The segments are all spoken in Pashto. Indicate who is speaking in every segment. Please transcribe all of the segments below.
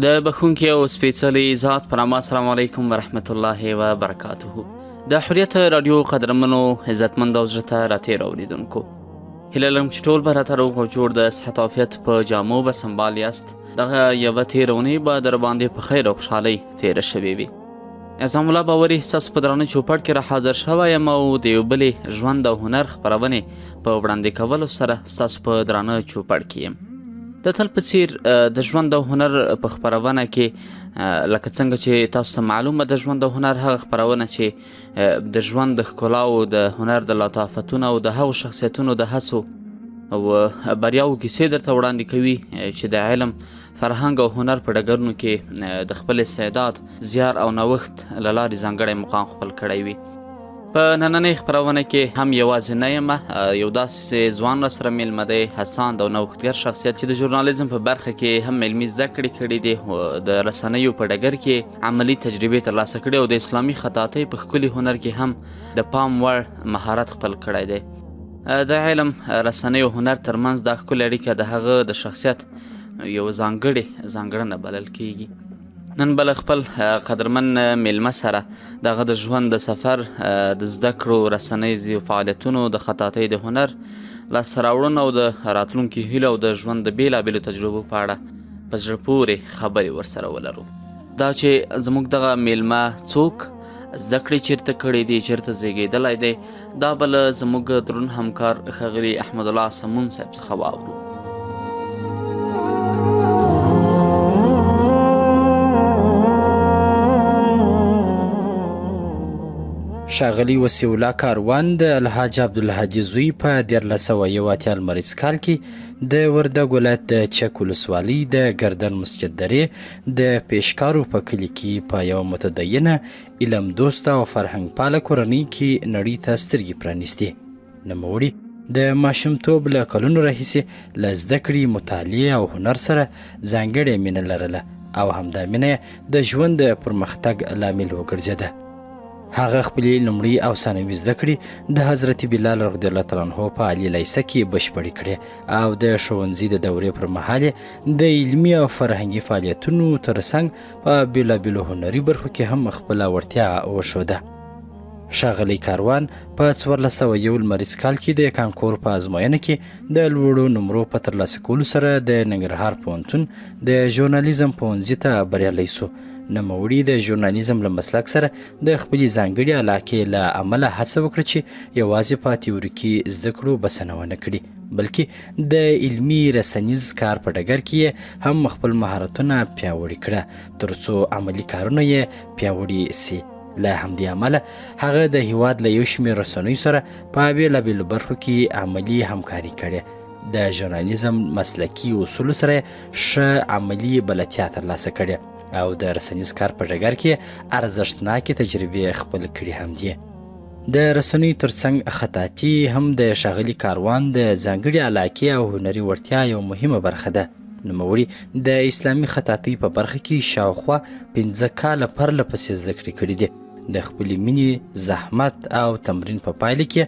Speaker 1: د بخښونکي او سپېڅلي ذات په نامه، السلام علیکم ورحمت الله وبرکاته. د حریت راډیو قدرمنو، عزتمند او زړه ته راتېرو اورېدونکو، هیله لرم چې ټول به راته روغ او جوړ، د صحت او عافیت په جامو به سمبال یاست. دغه یوه تېره اونۍ به در باندې په خیر او خوشحالۍ تېره شوې وي. عصام الله باوري ستاسو په درانه چوپړ کې را حاضر شوی یم او د یو بلې ژوند او هنر خپرونې په وړاندې کولو سره ستاسو په درانه چوپړ کې یم. د تل په څیر د ژوند او هنر په خپرونه کې، لکه څنګه چې تاسو ته معلومه، د ژوند او هنر هغه خپرونه چې د ژوند د ښکلا او د هنر د لطافتونو او د هغو شخصیتونو د هڅو او بریاوو کیسې درته وړاندې کوي چې د علم، فرهنګ او هنر په ډګرونو کې د خپل استعداد، زیار او نوښت له لارې ځانګړی مقام خپل کړی وي. په نننۍ خپرونه کې هم یوازې نه یم، یو داسې ځوان را سره میلمه دی، هڅاند او نوښتګر شخصیت چې د ژورنالیزم په برخه کې هم علمي زده کړې کړې دي، د رسنیو په ډګر کې عملي تجربې ترلاسه کړې او د اسلامي خطاطۍ په ښکلي هنر کې هم د پام وړ مهارت خپل کړی دی. د علم، رسنیو، هنر ترمنځ دا ښکلې اړیکه د هغه د شخصیت یو ځانګړې ځانګړنه بلل کیږي. نن به له خپل قدرمن میلمه سره د هغه د ژوند د سفر، د زده کړو، رسنیزو فعالیتونو، د خطاطۍ د هنر لاسته راوړنو او د راتلونکي هیلو او د ژوند د بیلابیلو تجربو په اړه په زړه پورې خبرې ورسره ولرو. دا چې زموږ دغه میلمه څوک، زده کړې چیرته کړې دي، چیرته زیږېدلی دی، دا به له زموږ درون همکار ښاغلي احمدالله سمون صاحب څخه واورو.
Speaker 2: ښاغلی وسیع الله کاروان د الحاج عبدالهادي زوی په 1381 لمریز کال کې د وردګ ولایت د چک ولسوالۍ د ګردن مسجد درې د پیشکارو په کلي کې په یوه متدینه، علم دوسته او فرهنګ پاله کورنۍ کې نړۍ ته سترګې پرانیستې. نوموړي د ماشومتوب له کلونو راهیسې له زده کړې، مطالعې او هنر سره ځانګړې مینه لرله او همدا مینه یې د ژوند د پرمختګ لامل وګرځېده. هغه خپلې لومړۍ او ثانوي زده کړې د حضرت بلال رضی الله تعالی عنه په عالي لیسه کې بشپړې کړې او د ښوونځي د دورې پر مهال یې د علمي او فرهنګي فعالیتونو ترڅنګ په بېلابېلو هنري برخو کې هم خپله وړتیا وښوده. ښاغلی کاروان په 1401 لمریز کال کې د کانکور په ازموینه کې د لوړو نمرو په ترلاسه کولو سره د ننګرهار پوهنتون د ژورنالیزم پوهنځي ته بریالی شو. نوموړي د ژورنالیزم له مسلک سره د خپلې ځانګړې علاقې له امله هڅه وکړه چې یوازې په تیوریکي زده کړو بسنه ونه کړي، بلکې د علمي رسنیز کار په ډګر کې یې هم خپل مهارتونه پیاوړي کړه، ترڅو عملي کارونه یې پیاوړي سي. له همدې امله هغه د هیواد له یو شمېر رسنیو سره په بېلابېلو برخو کې عملي همکاري کړې، د ژورنالیزم مسلکي اصولو سره ښه عملي بلدتیا ترلاسه کړې او د رسنیز کار په ډګر کې ارزښتناکې تجربې خپل کړي هم دي. د رسنیو ترڅنګ خطاطي هم د ښاغلي کاروان د ځانګړې علاقې او هنري وړتیا یوه مهمه برخه ده. نوموړي د اسلامي خطاطۍ په برخه کې شاوخوا 5 کاله پرله پسې زده کړې کړې دي. د خپلې مینې، زحمت او تمرین په پایله کې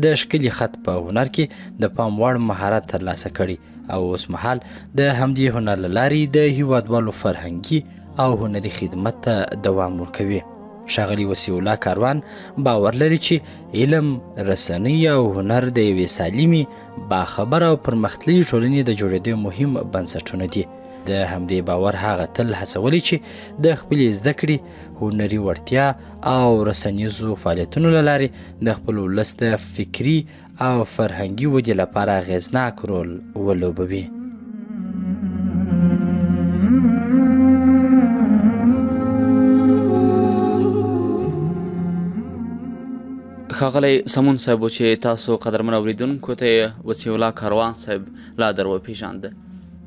Speaker 2: د ښکلي خط په هنر کې د پام وړ مهارت ترلاسه کړی او اوس مهال د همدې هنر له لارې د هیوادوالو فرهنګي او هنري خدمت ته دوام ورکوي. ښاغلی وسیع الله کاروان باور لري چې علم، رسنۍ او هنر د یوې سالمې، باخبره او پرمختللې ټولنې د جوړېدو مهم بنسټونه دي. د همدې باور هغه تل هڅولی چې د خپلې زده کړې، هنري وړتیا او رسنیزو فعالیتونو له لارې د خپل ولس د فکري او فرهنګي ودې لپاره اغېزناک رول ولوبوي.
Speaker 1: ښاغلی سمون صاحب، چې تاسو قدرمن اوریدونکو ته وسیع الله کاروان صاحب لا در وپېژانده.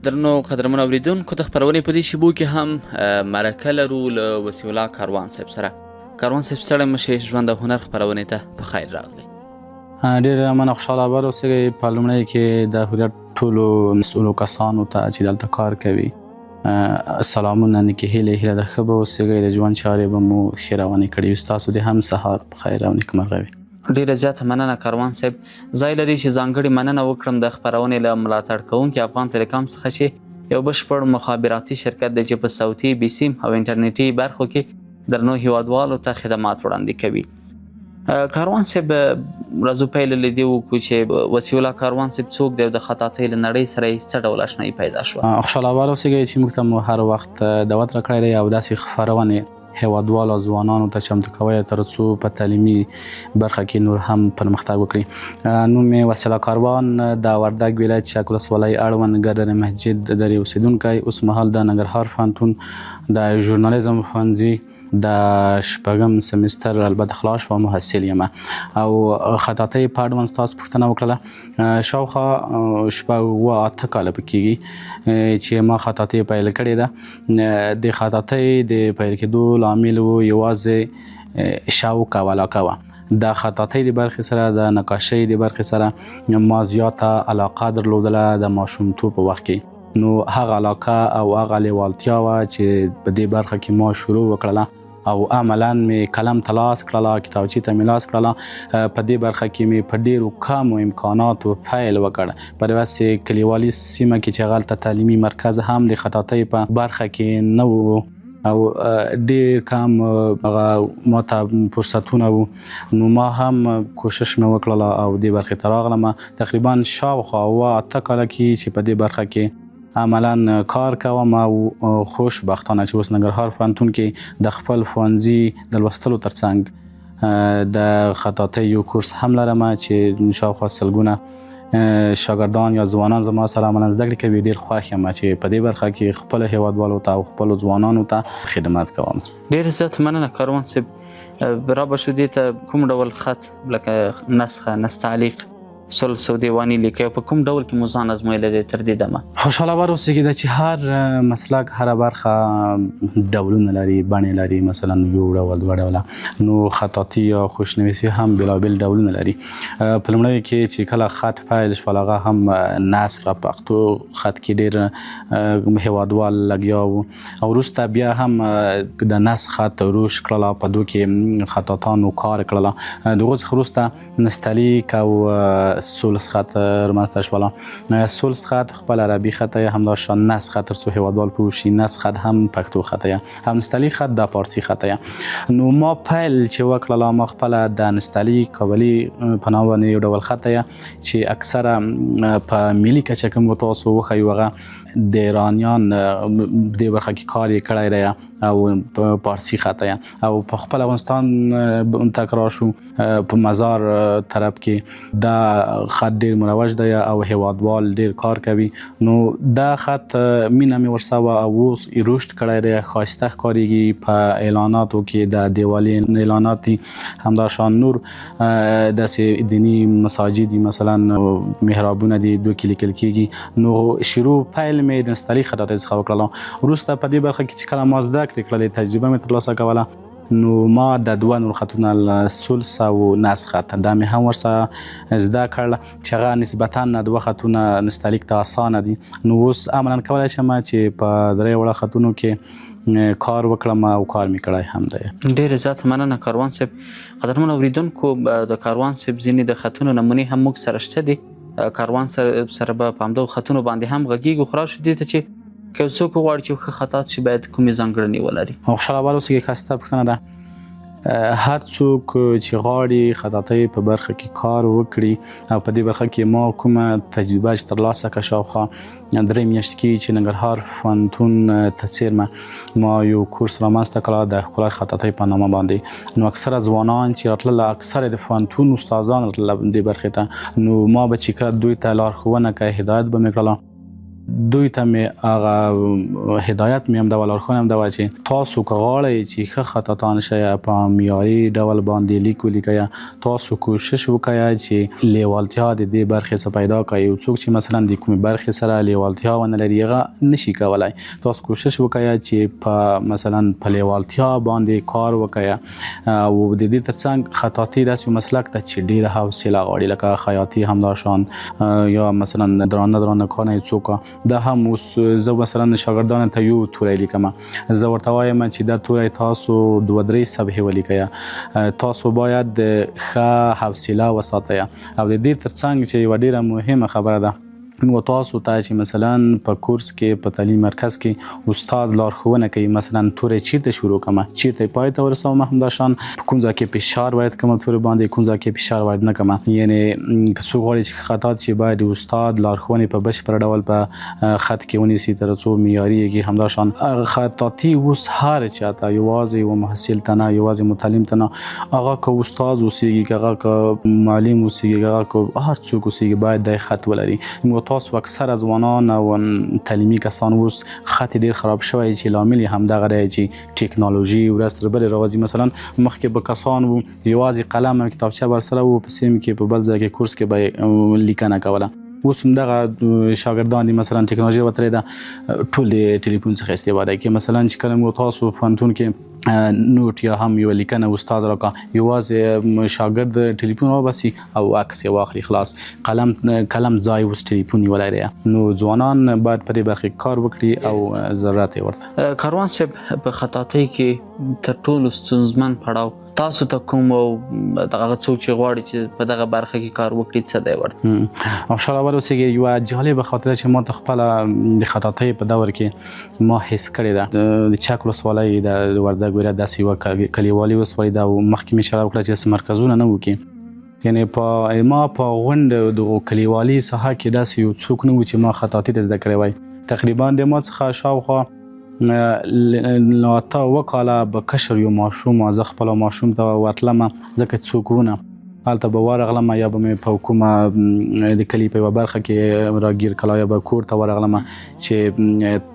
Speaker 1: درنو قدرمن اوریدونکو، د خپرونې په دې شیبو کې هم مرکه لرو له وسیع الله کاروان صاحب سره. کاروان صاحب، ستړی مه شئ، ژوند او هنر خپرونې ته په خیر راغلی.
Speaker 3: ډېره مننه، خوشحاله اباد اوسئ. په لومړی کې د حریت ټولو مسؤلو کسانو ته چې دلته کار کوي سلامونه، نیکې هیلې، هیله ده ښه به اوسېږئ، د ژوند چارې به مو ښې روانې کړې وي. ستاسو دې هم سهار په خیر او نیکمرغه وي.
Speaker 1: ډېره زیاته مننه کاروان صاحب. ځای لري چې ځانګړې مننه وکړم د خپرونې له ملاتړ کوونکي افغان تلکام څخه چې یو بشپړ مخابراتي شرکت دی چې په صوتي، بیسیم او انټرنیټي برخو کې درنو هیوادوالو ته خدمات وړاندې کوي. کاروان صاحب، راځو پیل له دې وکړو چې وسیع الله کاروان صاحب څوک دی او د خطاطۍ له نړۍ سره یې څه ډول اشنایي پیدا شوه؟
Speaker 3: خوشحاله آباد اوسېږئ چې موږ ته مو هر وخت دعوت راکړی دی او داسې خپرونې هیوادوالو او ځوانانو ته چمتو کوي ترڅو په تعلیمي برخه کې نور هم پرمختګ وکړي. نوم مې وسیله کاروان، د وردګ ولایت چک ولسوالۍ اړوند ګردر مسجد درې اوسېدونکی، اوس مهال د ننګرهار پوهنتون د ژورنالیزم ښوونځي د شپږم سمستر البته خلاص شوم، محصل یم. او خطاطۍ په اړوند ستاسو پوښتنه وکړله، شاوخوا 6 اووه 8 کاله به کېږي چې ما خطاطۍ پیل کړې ده. د خطاطۍ د پیل کېدو لامل و یوازې شوق او علاقه وه. د خطاطۍ د برخې سره، د نقاشۍ د برخې سره ما زیاته علاقه درلودله د ماشومتوب په وخت کې. نو هغه علاقه او هغه لیوالتیا وه چې په دې برخه کې ما شروع وکړله او عملا مې قلم ته لاس کړله، کتابچې ته مې لاس کړله. په دې برخه کې مې په ډیرو کمو امکاناتو پیل وکړ. په داسې کلیوالي سیمه کې چې هغلته تعلیمي مرکز هم د خطاطۍ په برخه کې نه و او ډیر کم هغه ما ته فرصتونه وو، نو ما هم کوشش مې وکړله او دې برخې ته راغلم. تقریبا شاوخوا 7 8 کاله کېږي چې په دې برخه کې عملا کار کوم او خوشبختانه چې اوس ننګرهار پوهنتون کې د خپل ښوونځي د لوستلو ترڅنګ د خطاطۍ یو کورس هم لرم چې شاوخوا سلګونه شاګردان یا ځوانان زما سره عملا زده کړې کوي. ډیر خوښ یم چې په دې برخه کې خپل هیوادوالو ته او خپلو ځوانانو ته خدمت کوم.
Speaker 1: ډیر زیات مننه کاروان صاحب. را به شو دې ته، کوم ډول خط لکه نسخه، نستعلیق، ثلث او دیواني لیکي او په کوم ډول کې مو ځان ازمویلی دی تر دې دمه؟
Speaker 3: خوشحاله آباد اوسېږي. دا چې هر مسلک، هره برخه ډولونه لري، بڼې لري، مثلا یو ډول، دوه ډوله، نو خطاطي یا خوشنویسي هم بېلابېل ډولونه لري. په لومړیو کې چې کله خط پیل شول، هغه هم نسخ پښتو خط کې ډېر هیوادوال لګیا وو او وروسته بیا هم د نسخ خط روش کړله، په دوی کې خطاطانو کار کړله. د هغو څخه وروسته نستعلیق او ثلث خط رامنځته شوله. ثلث خط خپل عربي خط دی، همداشان نسخ خط، تر څو هیوادوال پوه شي، نسخ خط هم پښتو خط دی او نستعلیق خط د فارسي خط دی. نو ما پیل چې وکړله، ما خپله د نستعلیق کابلي په نامه باندې یو ډول خط دی چې اکثره په ملي کچه کوم تاسو وښیو، هغه د ایرانیان دې برخه کې کار یې کړی دی او په پارسي خط دی او په خپل افغانستان تکرار شو. په مزار طرف کې دا خط ډیر مروج دی او هیوادوال ډیر کار کوي. نو دا خط مینه مې ورسره وه او اوس یې رشد کړی دی، ښایسته ښکارېږي په اعلاناتو کې، د دیوالي اعلانات دي، همداشان نور داسې دیني مساجد دي، مثلا محرابونه دي، دوی کې لیکل کېږي. نو شروع پیل مې د نستعلیق خطاطۍ څخه وکړله. وروسته په دې برخه کې چې کله ما زده کړې کړلې، تجربه مې ترلاسه کوله، نو ما د دوه نور خطونه، ثلث او نسخ خط، دا مې هم ورسره زده کړل چې هغه نسبتا دوه خطونه نستعلیق ته اسانه دي. نو اوس عملا کولای شم چې په درې واړه خطونو کې کار وکړم او کار مې کړی هم دی.
Speaker 1: ډېره زیاته مننه کاروان صاحب. قدرمن اوریدونکو، د کاروان صاحب ځینې د خطونو نمونې هم موږ سره شته دي. کاروان سره به په همدغو خطونو باندې هم غږېږو. خو راشو دې ته چې که یو څوک وغواړي چې ښه خطاط شي، باید کومې ځانګړنې ولري؟
Speaker 3: خوشحاله آباد اوسئ. ښایسته پوښتنه ده. هر څوک چې غواړي خطاطۍ په برخه کې کار وکړي، او په دې برخه کې ما کومه تجربه چې ترلاسه کړه، شاوخوا 3 میاشتې کېږي چې ننګرهار پوهنتون ته څېرمه ما یو کورس رامنځته کړه د ښکلا خطاطۍ په نامه باندې. نو اکثره ځوانان چې راتلل، اکثره د پوهنتون استادان راتلل دې برخې ته. نو ما به چې کله دوی ته لارښوونه کوي، هدایت به مې کړله، دوی ته مې هغه هدایت مې هم دا وه، لارښوونه هم دا وه چې تاسو که غواړئ چې ښه خطاطان شئ، په معیاري ډول باندې لیک ولیکئ، تاسو کوشش وکړئ چې لیوالتیا د دې برخې څخه پیدا کړئ. یو څوک چې مثلا د کومې برخې سره لیوالتیا ونه لري، هغه نشي کولای. تاسو کوشش وکړئ چې په مثلا په لیوالتیا باندې کار وکړئ. او د دې ترڅنګ خطاطي داسې یو مسلک ده چې ډېره حوصله غواړي، لکه خیاطي همداشان یا مثلا درانه درانه کارونه یې څوک. دا هم اوس زه مثلا شاګردانو ته یو توری لیکم، زه ورته وایم چې دا توری تاسو دوه درې صفحې ولیکئ، تاسو باید ښه حوصله وساتئ. او د دې ترڅنګ چې یوه ډېره مهمه خبره ده موږ تاسو ته چې مثلا په کورس کې په تعلیم مرکز کې استاد لارښوونه کوي، مثلا توری چیرته شروع کړم، چیرته پای ته ورسوم، همداشان په کوم ځای کې فشار باید کوم توري باندې، کوم ځای کې فشار باید نه کوم. یعنی که څوک غواړي چې خطاط شي باید د استاد لارښوونې په بشپړ ډول په خط کې ونیسي تر څو معیاري یې. همداشان خطاطي اوس هر چاته، یوازې یو محصل ته نه، یوازې متعلم ته نه، هغه که استاد اوسېږي، که هغه که معلم اوسېږي، که هغه که هر څوک اوسېږي باید دی خط ولري. نو تاسو اکثره ځوانان او تعلیمي کسان اوس خط ډیر خراب شوی چې لامل یې همدغه دی چې ټکنالوژي ورځ تر بلې راوځي. مثلا مخکې به کسان وو یوازې قلم او کتابچه ورسره وو، په سیم کې په بل ځای کې کورس کې به لیکنه کوله. اوس هم دغه شاګردان دي، مثلا ټکنالوژي وتلې ده، ټول د ټلیفون څخه استفاده کوي. مثلا چې کله موږ تاسو پوهنتون کې نوټ یا هم یو لیکنه استاد راکا، یوازې شاګرد ټلیفون وباسي او عکس یې واخلي، خلاص، قلم قلم ځای اوس ټلیفون نیولی دی. نو ځوانان باید په دې برخه کې کار وکړي او ضرورت یې ورته.
Speaker 1: کاروان صاحب، په خطاطۍ کې تر ټولو ستونزمن پړاو تاسو ته کوم او دغه څوک چې غواړي چې په دغه برخه کې کار وکړي څه دی ورته؟
Speaker 3: خوشحاله اوسېږئ. یوه جالبه خاطره چې ما ته خپله د خطاطۍ په دور کې ما حس کړې ده، د چک ولسوالۍ د وردګ ولایت داسې یوه کلیوالي ولسوالي ده او مخکې مې اشاره وکړه چې داسې مرکزونه نه وو کې، یعنې په ما په غونډه دغو کلیوالي ساحه کې داسې یو څوک نه وو چې ما خطاطي ته زده کړی وای. تقریبا د ما څخه شاوخوا 8 کاله به کشر یو ماشوم، زه خپل ماشوم ته ورتلم ځکه څوک ونه، هلته به ورغلم یا به مې په کومه د کلي په یوه برخه کې راګیر کړه یا به کور ته ورغلم چې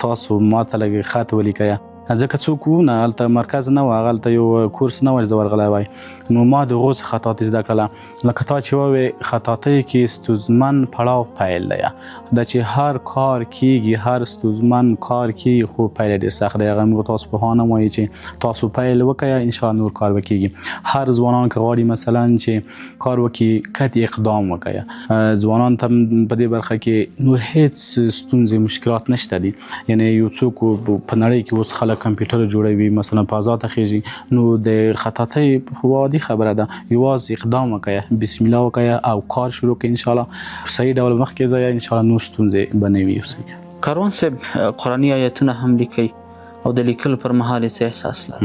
Speaker 3: تاسو ما ته لږ خط ولیکئ، ځکه څوک وو نه، هلته مرکز نه و، هلته یو کورس نه و چې زه ورغلی وای. نو ما د هغو څخه خطاطي زده کړله. لکه تا چې ووې خطاطۍ کې ستونزمن پړاو پیل دی، دا چې هر کار کیږي، هر ستونزمن کار کیږي خو پیل ډېر سخت دی. هغه موږ تاسو پوهان هم وایي چې تاسو پیل وکړئ انشاءالله نور کار به کیږي. هر ځوانان که غواړي مثلا چې کار وکړي کت اقدام وکړي. ځوانان ته په دې برخه کې نور هیڅ ستونزې مشکلات نشته دي. یعنی یو څوک په نړۍ کې اوس خلک کمپیوټر جوړوي، مثلا په ته خېژي، نو د خطاطۍ خو عادي خبره ده، یوازې اقدام وکړه، بسم الله وکړه او کار شروع کړه، انشاءالله په صحیح ډول مخکې ځای، انشاءالله نور ستونزې به نه وي.
Speaker 1: کاروان صاحب، قرآني آیتونه هم لیکئ او د لیکلو پر مهال یې څه احساس لرئ؟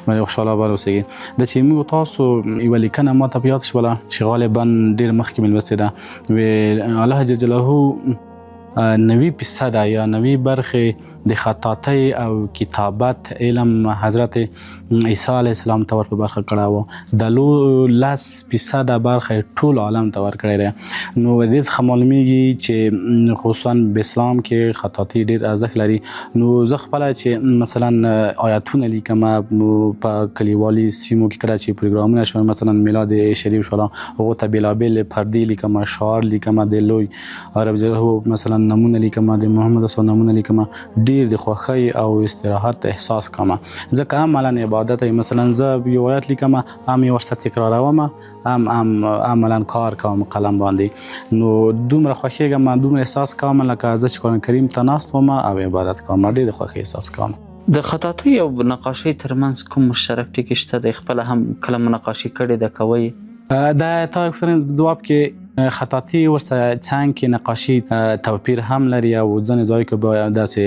Speaker 3: باندې خوشحاله آباد اوسېږئ. دا چې موږ تاسو یوه لیکنه ما ته په یاد شوله چې غالبا ډېر مخکې مې لوستې ده، وی الله جل جلاله 90% یا 90 برخې د خطاطۍ او کتابت علم حضرت عیسی علیه السلام ته ور په برخه کړی و، د 10% برخه ټول عالم ته ورکړی دی. نو دې څخه معلومیږي چې خصوصا په اسلام کې خطاطي ډېر ارزښت لري. نو زه خپله چې مثلا آیاتونه لیکم په کلیوالي سیمو کې، کله چې پروګرامونه شول، مثلا میلاد شریف شوله، هغو ته بېلابېلې پردې لیکم، شعار لیکم، د لوی عرب جلاله مثلا نمونه لیکم، د محمد صلی نمونه لیکم، ډېر د خوښۍ او استراحت احساس کوم، ځکه عملا عبادت دی. مثلا زه یو آیت لیکم، هم یې ورسره تکراروم، هم عملا کار کوم قلم باندې، نو دومره خوښېږم، دومره احساس کوم لکه زه چې قرآن کریم ته ناست وم او عبادت کوم، ډېر د خوښۍ احساس کوم.
Speaker 1: د خطاطۍ او نقاشۍ ترمنځ کوم مشترک ټکي شته دی؟ خپله هم کله مو نقاشي کړې ده، کوئ؟
Speaker 3: د تا پوښتنې ځواب کې خطاطي ورسره څنګ کې نقاشي توپیر هم لري او ځینې ځای کې به داسې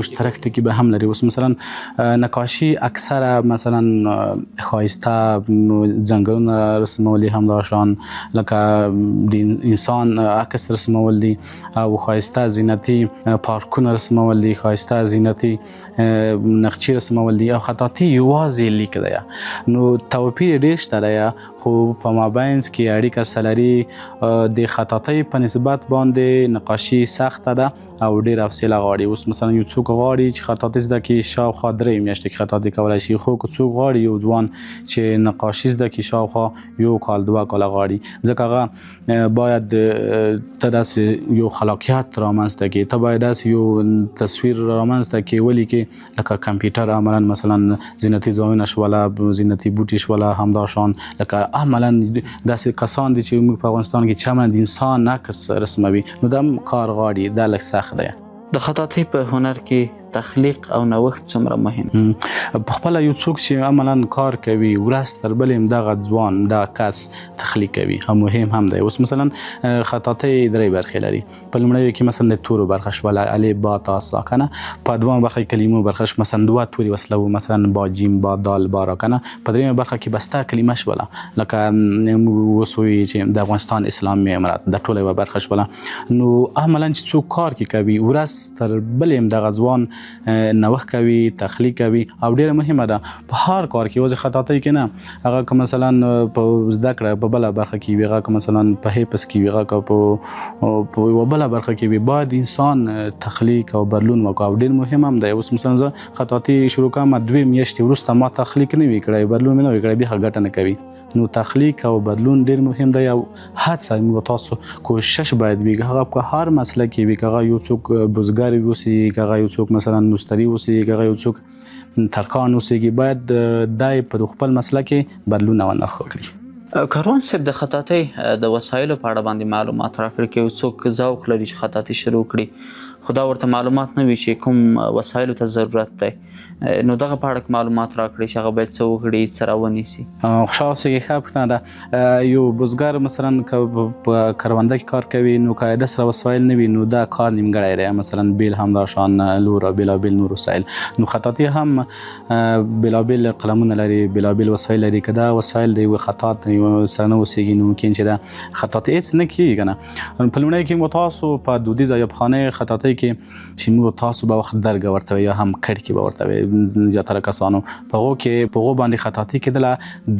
Speaker 3: مشترک ټکي به هم لري. اوس مثلا نقاشي اکثره مثلا ښایسته ځنګلونه رسمول دي، همداشان لکه د انسان عکس رسمول دي او ښایسته زینتي پارکونه رسمول دي، ښایسته زینتي نقشې رسمول دي، او خطاطي یوازې لیک دی. نو توپیر ډېر شته دی، خو په مابینځ کې اړیکه سره لري. د خطاطۍ په نسبت باندې نقاشي سخته ده او ډېر حوصله غواړي. اوس مثلا یو څوک غواړي چې خطاطي زده کړي، شاوخوا 3 میاشتې کې خطاطي کولی شي، خو که څوک غواړي یو ځوان چې نقاشي زده کړي، شاوخوا 1 کال 2 کاله غواړي، ځکه هغه باید ته داسې یو خلاقیت رامنځته کړي، ته باید داسې یو تصویر رامنځته کړي ولیکې لکه کمپیوټر عملا مثلا زینتي ځایونه شوله، زینتي بوټي شوله، همداشان لکه عملا داسې کسان دي چې موږ په افغانستان کې چې عملا د انسان عکس رسموي، نو دا کار غواړي، دا لږ سخت دی.
Speaker 1: د خطاطۍ په هنر کې تخلیق او نوښت څومره مهم؟
Speaker 3: په خپله یو څوک چې عملا کار کوي، ورځ تر بلې هم دغه ځوان، دغه کس تخلیق کوي او مهم هم دی. اوس مثلا خطاطۍ درې برخې لري. په لومړیو کې مثلا د تورو برخه شوله، الف با تا سا کنه. په دوهمه برخه کې کلمو برخه شو، مثلا دوه توري وسله وو، مثلا با جیم با دال با را کنه. په دریمه برخه کې بسته کلمه شوله، لکه موږ اوس وایو چې د افغانستان اسلامي امارت، دا ټوله یوه برخه شوله. نو عملا چې څوک کار کې کوي، ورځ تر بلې هم دغه ځوان نوښت کوي، تخلیق کوي او ډیره مهمه ده په هر کار کې، یوازې خطاطۍ کې نه، هغه که مثلا په زده کړه په بله برخه کې وي، هغه که مثلا په حفظ کې وي، هغه که په یوه بله برخه کې وي، باید انسان تخلیق او بدلون وکړي او ډیر مهم هم دی. اوس مثلا زه خطاطي شروع کوم، 2 میاشتې وروسته ما تخلیق نه وي کړی، بدلون مې نه وي کړی، بیا ګټه نه کوي. نو تخلیق او بدلون ډیر مهم دی او هڅه موږ تاسو کوشش باید وي، هغه په هر مسلک کې وي، که هغه یو څوک بزګر اوسي، که هغه یو څوک مثلا مستري اوسي، که هغه یو څوک ترکان اوسېږي، باید دای په خپل مسلک کې بدلون او نوښت وکړي.
Speaker 1: کاروان صاحب، د خطاطۍ د وسایلو په اړه باندې معلومات راکړي. که یو څوک ذوق لري چې خطاطي شروع کړي، خو دا ورته معلومات نه وي چې کوم وسایلو ته ضرورت دی، نو دغه په اړه معلومات راکړي چې هغه باید څه وکړي، څه راونیسي.
Speaker 3: خوشحاله اوسئ. ښه پوښتنه ده. یو بزګر مثلا که په کرونده کې کار کوي، نو که د سره وسایل نه وي، نو دا کار نیمګړی دی. مثلا بیل، همدا شان لور او بېلابېل نور وسایل. نو خطاطي هم بېلابېل قلمونه لري، بېلابېل وسایل لري. که دا وسایل د یو خطاط سره نه اوسېږي، نو ممکن چې دا خطاطي هېڅ نه کېږي که نه. په لومړی کې مو تاسو په دودیزه یا پخوانۍ خطاطۍ کې چې موږ تاسو به وخت درګه ورته یا هم کړکي به ورته وي، زیاتره کسانو په هغو کې په هغو باندې خطاطي کېدله.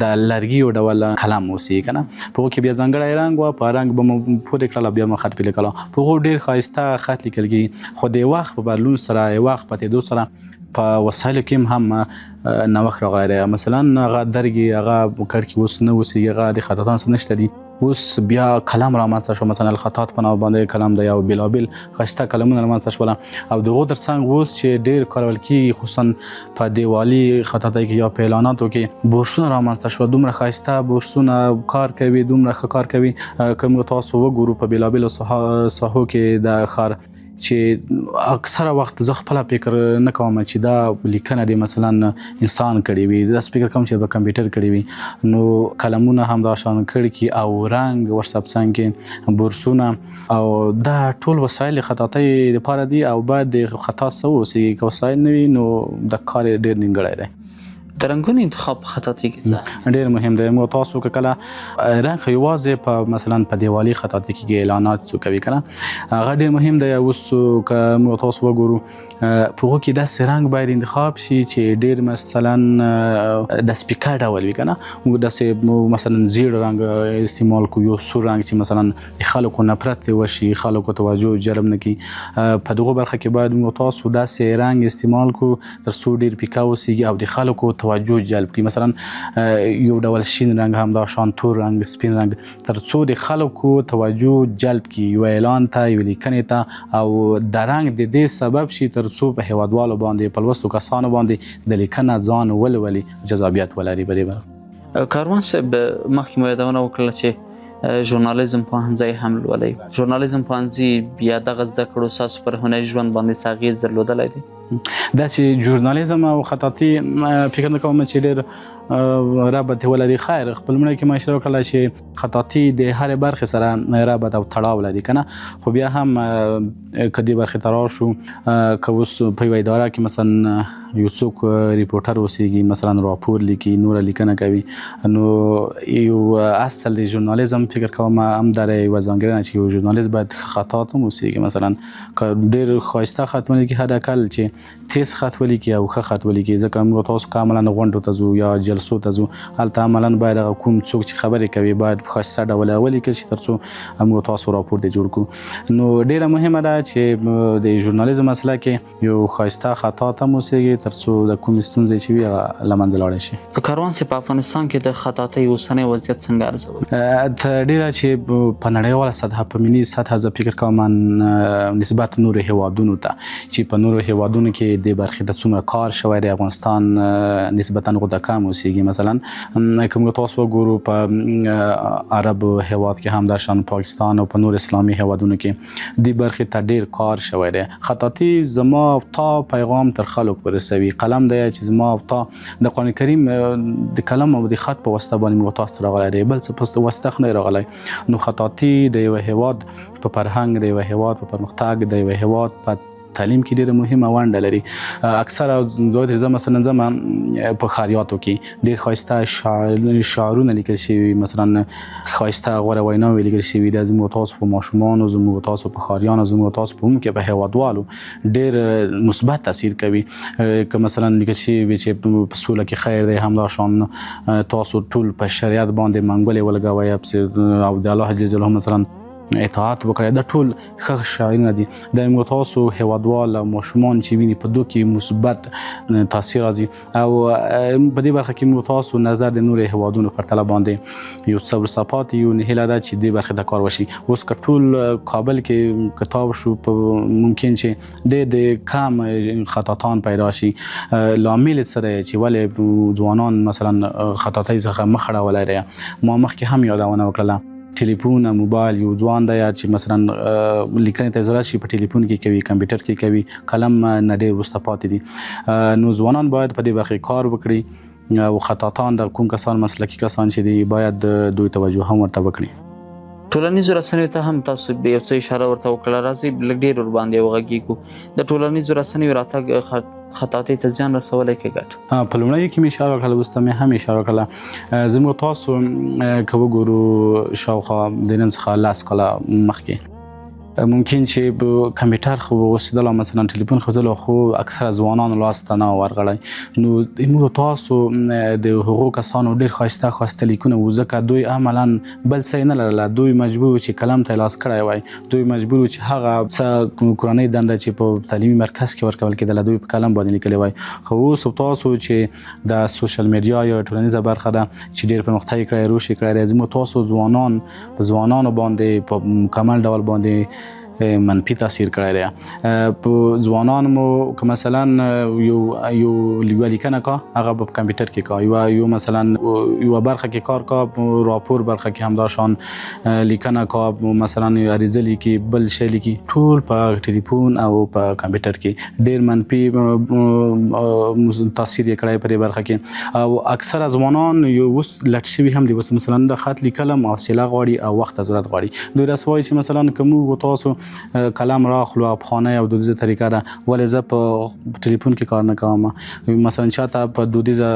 Speaker 3: د لرګي یو ډول قلم اوسي که نه، په هغو کې بیا ځانګړی رنګ و، په رنګ به مو پورې کړله، بیا مو خط پرې لیکلو، په هغو ډېر ښایسته خط لیکل کېږي. خو د وخت په بدلون سره، وخت په تېرېدو سره په وسایلو کې هم نوښت راغلی دی. مثلا هغه درګي، هغه کړکي اوس نه اوسېږي، هغه د خطاطانو سره نشته دي. اوس بیا قلم رامنځته شو، مثلا الخطاط په نامه باندې قلم دی او بېلابېل ښایسته قلمونه رامنځته شول. او د هغو ترڅنګ اوس چې ډېر کارول کېږي، خصوصا په دیوالي خطاطۍ کې یا په اعلاناتو کې، بورسونه رامنځته شول. دومره ښایسته بورسونه کار کوي، دومره ښه کار کوي. که موږ تاسو وګورو په بېلابېلو ساحو کې د ښار، چې اکثره وخت زه خپله فکر نه کوم چې دا لیکنه دی مثلا انسان کړی وي، داسې فکر کوم چې به کمپیوټر کړی وي. نو قلمونه هم دا شان کړکي او رنګ ورسره څنګ کې بورسونه او دا ټول وسایل خطاطۍ لپاره دي او باید د خطا څه اوسي. که وسایل نه وي، نو د کار ډیر نیمګړی دی.
Speaker 1: د رنګونو انتخاب په خطاطۍ کې څه؟
Speaker 3: ډیر مهم دی. مو تاسو که کله رنګ یوازې په مثلا په دیوالي خطاطۍ کې اعلانات څو کوي کنه، هغه ډیر مهم دی. اوس که مو تاسو وګورو، په هغو کې داسې رنګ باید انتخاب شي چې ډیر مثلا د سپیکر ډول وي کنه. موږ داسې مثلا زیړ رنګ استعمال کو، یو سور رنګ چې مثلا خلکو نفرت وشي، خلکو توجه جلب نه کړي. په دغه برخه کې باید موږ تاسو داسې رنګ استعمال کو تر څو ډیر پیکه اوسېږي او د خلکو توجه جلب کړي. مثلا یو ډول شین رنګ، همدا شان تور رنګ، سپین رنګ، تر څو د خلکو توجه جلب کړي یو اعلان ته، یو لیکنې ته، او د رنګ د دې سبب شي تر څو په هیوادوالو باندې، په لوستو کسانو باندې د لیکنه ځان ولولي، جذابیت ولري په دې برخه.
Speaker 1: کاروان صاحب، مخکې مو یادونه وکړه چې ژورنالیزم پوهنځی هم لولئ. ژورنالیزم پوهنځي یا دغه زده کړو ستاسو پر هنري ژوند باندې څه اغېز درلودلی دی؟
Speaker 3: دا چې ژورنالیزم او خطاطي، فکر نه کوم چې ډېر ربط ولري. خیر، خپل لومړی کې ما اشاره وکړه چې خطاطي د هرې برخې سره ربط او تړاو لري کنه. خو بیا هم که دې برخې ته راشو، که اوس په یوه اداره کې مثلا یو څوک ریپورټر اوسېږي، مثلا راپور لیکي، نوره لیکنه کوي، نو یو اصل د ژورنالیزم فکر کوم هم در یوه ځانګړنه چې یو ژورنالیست باید ښه خطاط هم اوسېږي. مثلا که ډېر ښایسته خط ولیکي، حداقل چې تیز خط ولیکي او ښه خط ولیکي، ځکه موږ تاسو که عملا غونډو ته ځو یا جلسو ته ځو، هلته عملا باید هغه کوم څوک چې خبرې کوي، باید په ښایسته ډول ولیکل شي تر څو موږ تاسو راپور دی جوړ کړو. نو ډیره مهمه ده چې د ژورنالیزم مسله کې یو ښایسته خطاط هم اوسېږي تر څو د کومې ستونزې چې وي، هغه له منځه لاړې شي.
Speaker 1: کاروان صاحب، په افغانستان کې د خطاطۍ اوسنی وضعیت څنګه ارزوي؟
Speaker 3: تر ډیره چې په نړیواله سطحه، په ملي سطحه، زه فکر کوم نسبت نورو هیوادونو ته چې په نورو هیوادونو هیوادونو کې د برخې ته څومره کار شوی دی، افغانستان نسبتا غوته کم اوسېږي. مثلا که موږ تاسو وګورو په عرب هیواد کې، هم شان پاکستان او په نور اسلامي هیوادونو کې د برخې ته ډیر کار شوی دی. خطاطي زما او تا پیغام تر خلکو ورسوي، قلم دی چې زما او تا د قرآن کریم د قلم او د خط په واسطه باندې موږ تاسو ته راغلی دی، بل څه په واسطه خو نه راغلی. نو خطاطي د یو هیواد په فرهنګ، د یو هیواد په پرمختګ، د یو هیواد په تعلیم کې ډیره مهمه ونډه لري. اکثره ځای زه مثلا ځم په ښاریاتو کې ډیر ښایسته شعرونه لیکل شوي، مثلا ښایسته غوره ویناوې لیکل شوي، دا زموږ تاسو په ماشومانو، زموږ تاسو په ښاریانو، زموږ تاسو په عموم کې په هیوادوالو ډیر مثبت تاثیر کوي. که مثلا لیکل شوي وي چې په سوله کې خیر دی، همدا شان تاسو ټول په شریعت باندې منګولې ولګوئ او د الله جل جلاله مثلا اطاعت وکړئ، دا ټول ښه شعارونه دي. د موږ تاسو هیوادوال او ماشومان چې ویني په دوی کې مثبت تاثیر راځي. او په دې برخه کې موږ تاسو نظر د نورو هیوادونو پرتله باندې یو څه وروسته پاتې یو. هیله ده چې دې برخې ته کار وشي. اوس که ټول کابل کې کتاب شو، ممکن چې ډېر د کم خطاطان پیدا شي. لامل یې څه دی چې ولې ځوانان مثلا خطاطۍ څخه مخ اړولی دی؟ ما مخکې هم یادونه وکړله، ټلیفون او موبایل یو ځوان دی چې مثلا لیکنې ته ضرورت شي په ټلیفون کې کوي، کمپیوټر کې کوي، قلم نه ډېر وروسته پاتې دي. نو ځوانان باید په دې برخې کار وکړي او خطاطان د کوم کسان مسلکي کسان چې دي باید دوی توجه هم ورته وکړي.
Speaker 1: ټولنیزو رسنیو ته هم تاسو یو څه اشاره ورته وکړه، راځئ لږ ډېر ورباندې وغږېږو. د ټولنیزو رسنیو راتګ خطاطۍ ته زیان رسولی که ګټه؟
Speaker 3: په لومړیو کې مې اشاره وکړه، وروسته مې هم اشاره وکړه. زموږ تاسو که وګورو شاوخوا د نن څخه 10 کاله مخکې ممکن چې کمپیوټر خو اوسېدله، مثلا ټلیفون خو ځله، خو اکثره ځوانانو لاس ته نه ورغلی. نو موږ تاسو د هغو کسانو ډېر ښایسته ښایسته لیکونه وو، ځکه دوی عملا بل څه یې نه لرله. دوی مجبور وو چې قلم ته یې لاس کړی وای، دوی مجبور وو چې هغه څه کورنۍ دنده چې په تعلیمي مرکز کې ورکول کېدله دوی په قلم باندې لیکلی وای. خو اوس تاسو چې د social media یا ټولنیزه برخه ده چې ډېر پرمختګ یې کړی، روش یې کړی دی، زموږ تاسو ځوانان په ځوانانو باندې په مکمل ډول باندې منفي تاثیر کړی دی. په ځوانان مو که مثلا یو یو یوه لیکنه کا، هغه په کمپیوټر کې کا، یو یو مثلا یوه برخه کې کار کا، راپور برخه کې همدا شان لیکنه کا، مثلا عریضه لیکي، بل شی لیکي، ټول په ټلیفون او په کمپیوټر کې ډیر منفي تاثیر یې کړی په دې برخه کې. او اکثره ځوانان یو اوس لټ شوي هم دي. اوس مثلا د خط لیکل حوصله غواړي او وخت ته ضرورت غواړي. دوی داسې وایي چې مثلا که موږ تاسو قلم راخلو او پخوانی او دودیزه طریقه ده، ولې زه په ټلیفون کې کار نه کوم؟ مثلا چاته په دودیزه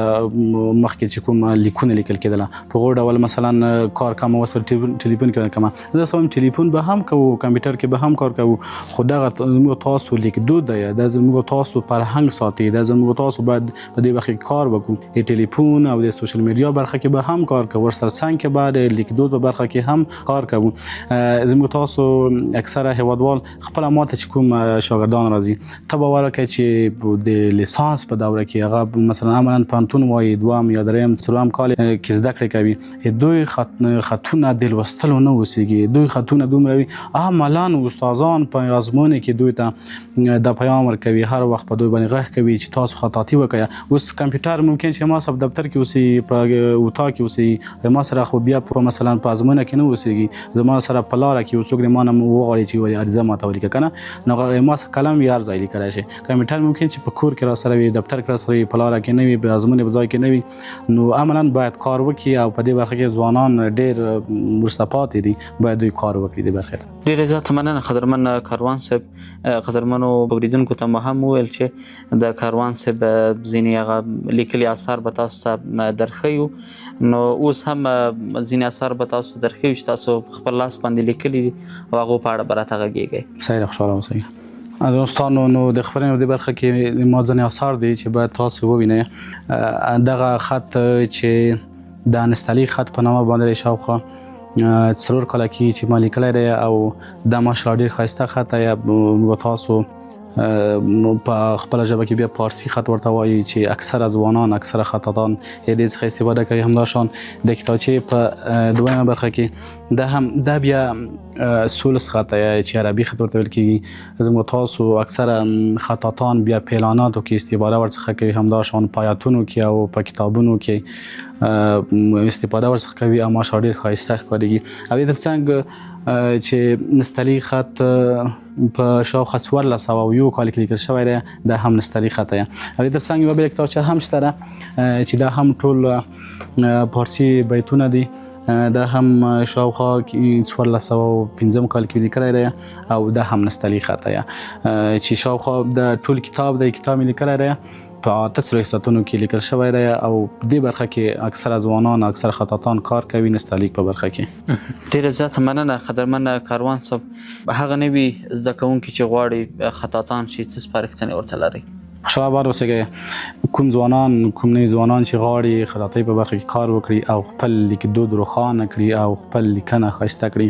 Speaker 3: مخکې چې کوم لیکونه لیکل کېدله په هغو ډول مثلا کار کوم، اوس ټلیفون کې کوم. زه سم ټلیفون به هم کوو، کمپیوټر کې به هم کار کوو، خو دغه زموږ تاسو لیکدود دی، دا زموږ تاسو فرهنګ ساتي، دا زموږ تاسو باید په دې برخه کې کار وکړو. د ټلیفون او د social media برخه کې به هم کار کوو، ورسره څنګ کې به د لیکدود په برخه کې هم کار کوو. زموږ تاسو اکثره هیوادوال خپله ماته چې کوم شاګردان راځي، ته باور وکړه چې د لیسانس په دوره کې هغه مثلا عملا پوهنتون وایي، دوهم یا دریم څلورم کال کې زده کړې کوي، دوی خطونه د لوستلو نه اوسېږي، دوی خطونه دومره وي عملا استادان په ازموینې کې دوی ته دا پیغام ورکوي، هر وخت په دوی باندې غږ کوي چې تاسو خطاطي وکړئ. اوس کمپیوټر ممکن چې ما سره په دفتر کې اوسي، په اتاق کې اوسي، ما سره خو بیا په مثلا په ازموینه کې نه اوسېږي، زما سره په لاره کې یو څوک ما نه وغواړي چې ولې عریضه ماته ولیکه که نه، نو هغه ما سره قلم یې هر ځای لیکلی شي. کمپیوټر ممکن چې په کور کې را سره وي، دفتر کې را سره وي، په لاره کې نه وي، په ازموینې په ځای کې نه وي. نو عملا باید کار وکړي او په دې برخه کې ځوانان ډېر وروسته پاتې دي، باید دوی کار وکړي دې برخې ته.
Speaker 1: ډېره زیاته مننه قدرمن کاروان صاحب. قدرمنو اورېدونکو ته مو هم وویل چې د کاروان صاحب ځینې هغه لیکلي آثار به تاسو ته درښیو، نو اوس هم ځینې آثار به تاسو ته درښیو چې تاسو خپل لاس باندې لیکلي دي او هغو په اړه به راته غږېږئ.
Speaker 3: صحیح ده، خوشحاله اوسئ دوستانو. نو د خپرونې په دې برخه کې ما ځینې آثار دي چې باید تاسو ووینئ. دغه خط چې د نستعلیق خط په نامه باندې شاوخوا 4 کاله کېږي چې ما لیکلی دی او دا ماشاءالله ډېر ښایسته خط دی. موږ تاسو په خپله ژبه کې بیا پارسي خط ورته وایي چې اکثره ځوانان، اکثره خطاطان یې دې څخه استفاده کوي. همداشان د کتابچې په دویمه برخه کې دا هم دا بیا سولس خط دی چې عربي خط ورته ویل کیږي. زموږ تاسو اکثره خطاطان بیا په اعلاناتو کې استفاده ورڅخه کوي، همداشان پایاتونو کې او په کتابونو کې استفاده ورڅخه کوي او ماشاءالله ډیر ښایسته ښکارېږي. او دې ترڅنګ چې نستعلیق خط په شاوخوا 1401 کال کې لیکل شوی دی، دا هم نستعلیق خط دی. او دې ترڅنګ یوه بله کتابچه هم شته ده چې دا هم ټول پارسي بیتونه دي، دا هم شاوخوا 1405 کال کې لیکلی دی او دا هم نستعلیق خط دی چې شاوخوا د ټول کتاب دی، کتاب مې لیکلی دی په 48 ساعتونو کې لیکل شوی دی. او دې برخه کې اکثره ځوانان، اکثره خطاطان کار کوي نستعلیق په برخه کې.
Speaker 1: ډېره زیاته مننه قدرمن کاروان صاحب. هغه نوي زده کوونکي چې غواړي خطاطان شي، څه سپارښتنې ورته لرئ؟
Speaker 3: خوشحاله آباد اوسېږئ. کوم ځوانان، کوم نوي ځوانان چې غواړي خطاطۍ په برخه کې کار وکړي او خپل لیکدود روښانه کړي او خپل لیکنه ښایسته کړي،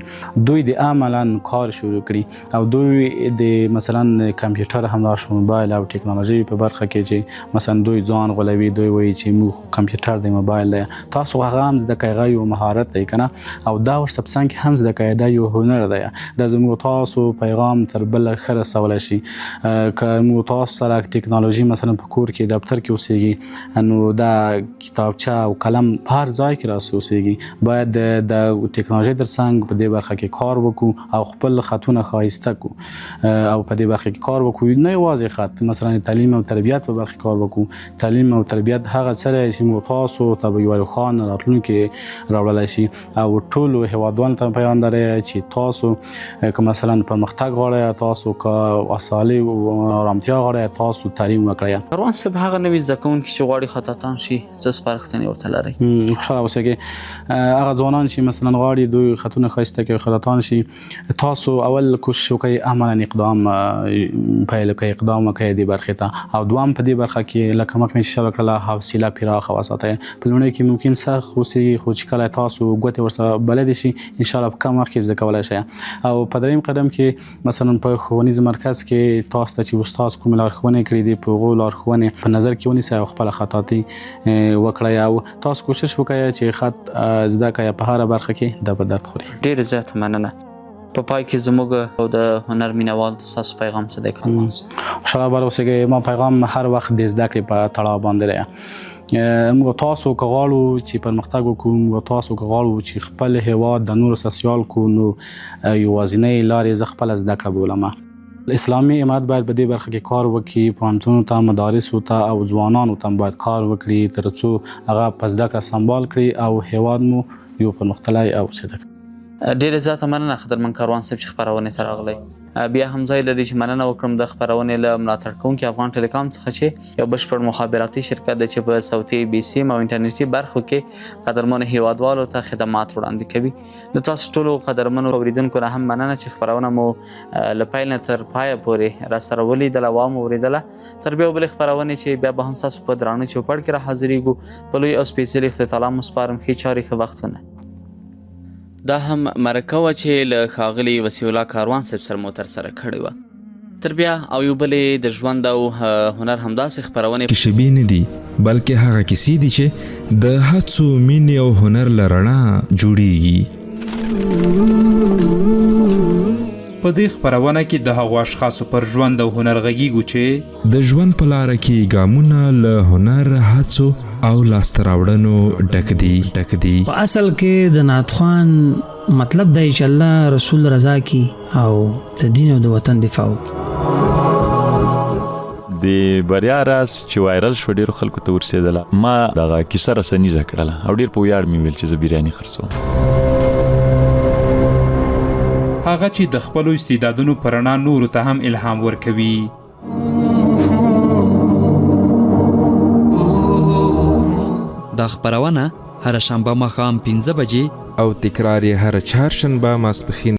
Speaker 3: دوی د عملاً کار شروع کړي او دوی د مثلا کمپیوټر، همداشان موبایل او ټکنالوژي په برخه کې چې مثلا دوی ځان غولوي، دوی وایي چې موږ خو کمپیوټر دی، موبایل دی، تاسو هغه هم زده کړئ، هغه یو مهارت دی که نه، او دا ورسره په څنګ کې هم زده کړئ، دا یو هنر دی، دا زموږ تاسو پیغام تر بله ښه رسولی شي. که موږ تاسو سره ټکنالوژي مثلا په کور کې، دفتر کې اوسېږي، نو دا کتابچه او قلم په هر ځای کې راسره اوسېږي. باید د ټکنالوژۍ تر څنګ په دې برخه کې کار وکړو او خپل خطونه ښایسته کړو او په دې برخه کې کار وکړو. نه یوازې خط، مثلا تعلیم او تربیت په برخه کې کار وکړو. تعلیم او تربیت هغه څه دی چې موږ تاسو ته به یوه روښانه راتلونکې راوړلی شي. او ټولو هیوادوالو ته پیغام لري چې تاسو که مثلا پرمختګ غواړئ، تاسو که اسالي او آرامتیا غواړئ، تاسو تعلیم وکړئ.
Speaker 1: کاروان صاحب، هغه نوي زده کوونکي چې غواړي خطاطان شي، څه سپارښتنې ورته لرئ؟
Speaker 3: خوشحاله اوسئ. هغه ځوانان چې مثلا غواړي دوی خطونه ښایسته کوي، خطاطان شي، تاسو اول کوشش وکړئ عملاً اقدام پیل کړئ، اقدام وکړئ دې برخې ته. او دوام په دې برخه کې لکه مخکې مې چې اشاره وکړله، حوصله پراخه وساتئ. په لومړیو کې ممکن سخت اوسېږي، خو چې کله تاسو ګوتې ورسره بلدې شي، انشاءالله په کم وخت کې زده کولی شئ. او په دریم قدم کې مثلا په ښوونیز مرکز کې تاسو ته چې استاد کومې لارښوونې کړې دي، په هغو لارښوونې په نظر کې ونیسئ او خپله خطاطي وکړئ. او تاسو کوشش وکړئ چې خط زده کړئ په هره برخه کې، دا به درد خوري.
Speaker 1: ډېره زیاته مننه. په پای کې زموږ او د هنر مینوال ته ستاسو پیغام څه دی؟
Speaker 3: خوشحاله آباد اوسېږئ. ما پیغام هر وخت د زده کړې په تړاو باندې دی. موږ تاسو که غواړو چې پرمختګ وکړو، موږ تاسو که غواړو چې خپل هیواد د نورو سره سیال کړو، نو یوازینۍ لارې زه خپله زده کړه بولم. اسلامي امارت باید په دې برخه کې کار وکړي، پوهنتونو ته، مدارسو ته او ځوانانو ته باید کار وکړي تر څو هغه په زده کړه سمبال کړي او هیواد مو یو پرمختللی او چټک.
Speaker 1: ډېره زیاته مننه قدرمن کاروان صاحب چې خپرونې ته راغلی. بیا هم ځای لري چې مننه وکړم د خپرونې له ملاتړ کوونکي افغان ټیلیکام څخه چې یو بشپړ مخابراتي شرکت دی چې په صوتي، بې سیم او انټرنیټي برخو کې قدرمنو هیوادوالو ته خدمات وړاندې کوي. د تاسو ټولو قدرمنو اورېدونکو نه هم مننه چې خپرونه مو له پیل نه تر پایه پورې را سره ولیدله او وامو اورېدله. تر بیا بلې خپرونې چې بیا به هم ستاسو په درانه چوپړ کې را حاضرېږو، په لوی او سپېڅلي خدای تعالی مو سپارم. ښې چارې، ښه وختونه. دا هم مرکه وه چې له ښاغلي وسیع الله کاروان صاحب سره مو ترسره کړې وه. تر بیا او یو بلې د ژوند او هنر همداسې خپرونې.
Speaker 4: کې شیبې نه دي، بلکې هغه کیسې دي چې د هڅو، مینې او هنر له رڼا جوړېږي.
Speaker 5: په دې خپرونه کې د هغو اشخاصو پر ژوند او هنر غږیږو چې
Speaker 4: د ژوند په لاره کې ګامونه له هنر، هڅو او لاسته راوړنو ډک دي ډک دي.
Speaker 6: په اصل کې د نعتخوان مطلب دی چې الله رسول رضا کی او د دین او د وطن دفاع وکړي.
Speaker 7: د بریا راز چې وایرل شو، ډېرو خلکو ته ورسېدله. ما دغه کیسه رسنیزه کړله او ډېر په ویاړ مې ویل چې زه بریاني خرڅوم.
Speaker 5: هغه چې د خپلو استعدادونو په رڼا نورو ته هم الهام ورکوي.
Speaker 8: دا خپرونه هره شنبه ماښام 5 بجې
Speaker 4: او تکرار یې هره چهارشنبه ماسپښین.